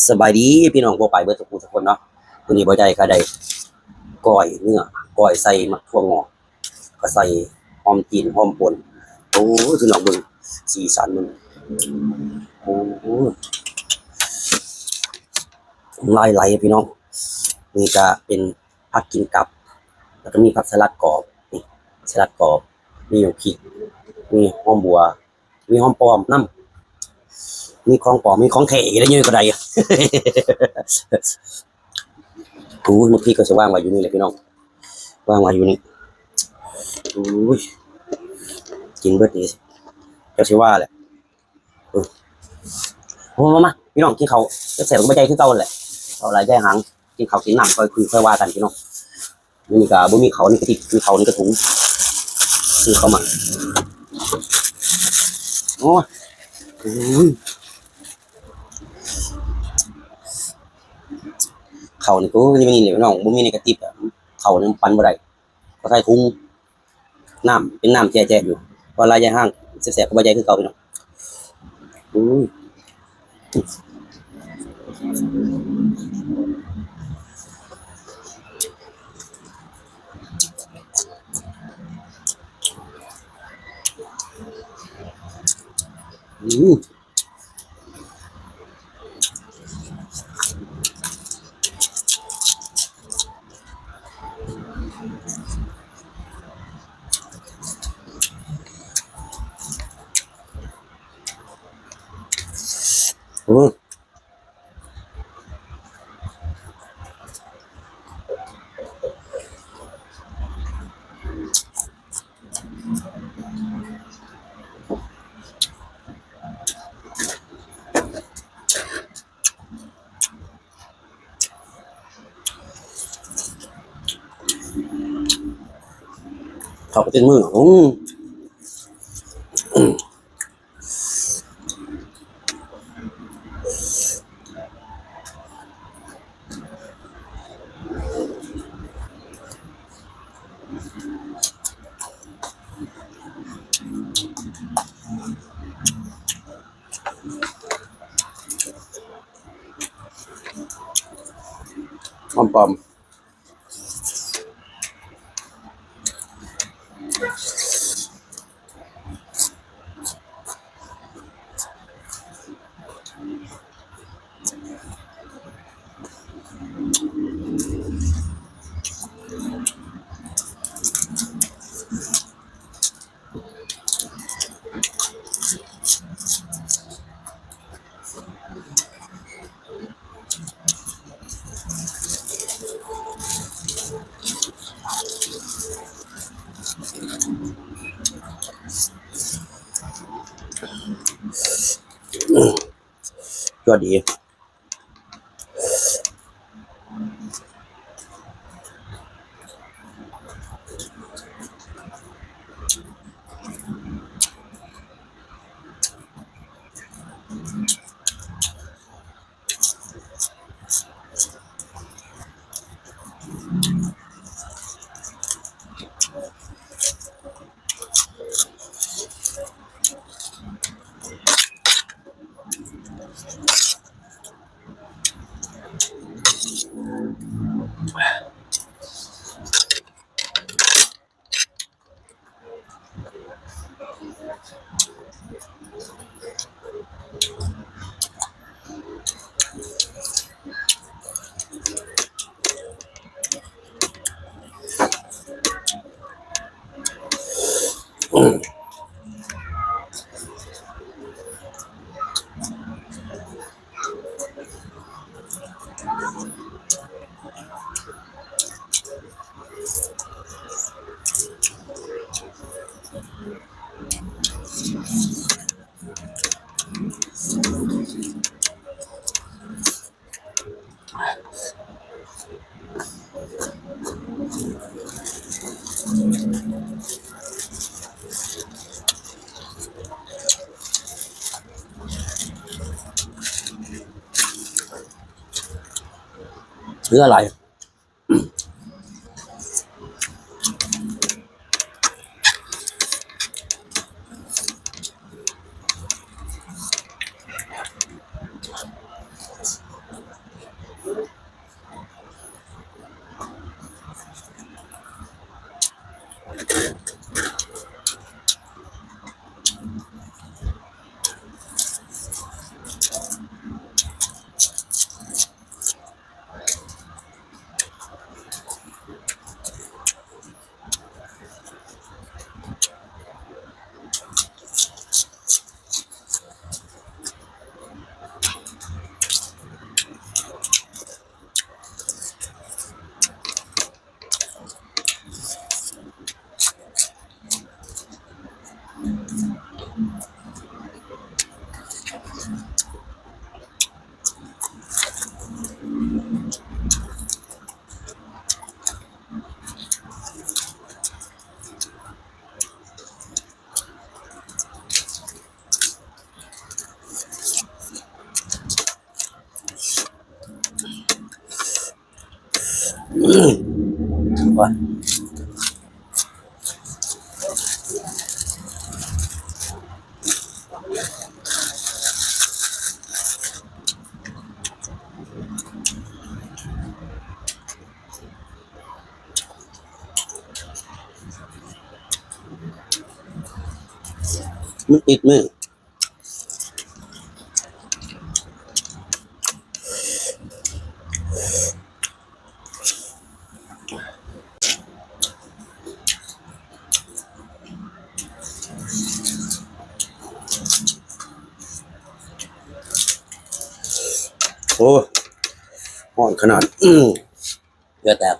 ສະບາຍດີພີ່ນ້ອງປ້ອງປາຍເບິດທຸກຜູ້ທຸກຄົນເນາະ. ມື້ນີ້ບ່າວໃຫຍ່ກະໄດ້ກ້ອຍເນື້ອ ກ້ອຍໃສ່ໝາກຖົ່ວງອກ ກະໃສ່ຫອມຈີນ ຫອມປົ່ນ. ໂອ້ຍ ພີ່ນ້ອງເບິ່ງສີສັນມັນ ໂອ້ຍ ນ້ຳລາຍໄຫຼພີ່ນ້ອງ. ນີ້ກະເປັນຜັກກິນກັບ ແລ້ວກະມີຜັກສະຫຼັດກອບ ນີ້ ສະຫຼັດກອບ ມີໝາກພິກ ມີຫອມບົວ ມີຫອມປ້ອມນຳ ມີຂອງປອມ ມີຂອງແທ້ອີກແລ້ວ ຢູ່ໃນກະໄດ. ໂອ້ຍ ໝາກພິກກະຊິວາງໄວ້ຢູ່ນີ້ແຫຼະພີ່ນ້ອງ ວາງໄວ້ຢູ່ນີ້. ໂອ້ຍ ກິນເບິດນີ້ ຈັກຊິວ່າແຫຼະ. ເອີ ໂອ້ ມາ ມາ ພີ່ນ້ອງ ກິນເຂົ້າແຊບໆກັບບ່າວໃຫຍ່ຄືເກົ່າຫັ້ນແຫຼະ. ເອົາຫຼາຍໃຫຍ່ຫາງ ກິນເຂົ້າກິນນ້ຳ ຄ່ອຍຄຸຍຄ່ອຍວ່າກັນພີ່ນ້ອງ. ມື້ນີ້ກະບໍ່ມີເຂົ້າໃນກະຕິບ ມີເຂົ້າໃນກະຖົງ ຊື້ເຂົ້າມາ. ໂອ້ຍ ເຂົ້ານີ້ກະ ໂອ້ຍ ມັນມີນີ້ແຫຼະພີ່ນ້ອງ ບໍ່ມີໃນກະຕິບ ເຂົ້ານີ້ປັນບໍ່ໄດ້ ກະໃສ່ຖົງ ນ້ຳເປັນນ້ຳແຈະໆຢູ່. ເອົາຫຼາຍໃຫຍ່ຫາງ ແຊບໆກັບບ່າວໃຫຍ່ຄືເກົ່າພີ່ນ້ອງ. ໂອ້ຍ ອືມ ໂອ້ ເຂົ້າໄປເຕັມມື ອືມ. ຫອມປ້ອມ. ຈວດດີ. ເຫຼືອຫຼາຍ. ອ ວ່າ มันติดมือ โอ้ ฮ้อนขนาด เหงื่อแตก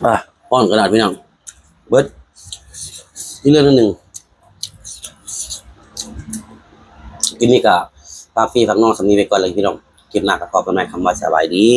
อ่ะ ฮ้อนขนาดพี่น้อง เบิด อีกเรื่องหนึ่ง คลิปนี้ก็ฝากพี่ฝากน้องส่ำนี้ไว้ก่อนเลยพี่น้อง คลิปหน้าก็พบกันใหม่ คำว่าสบายดี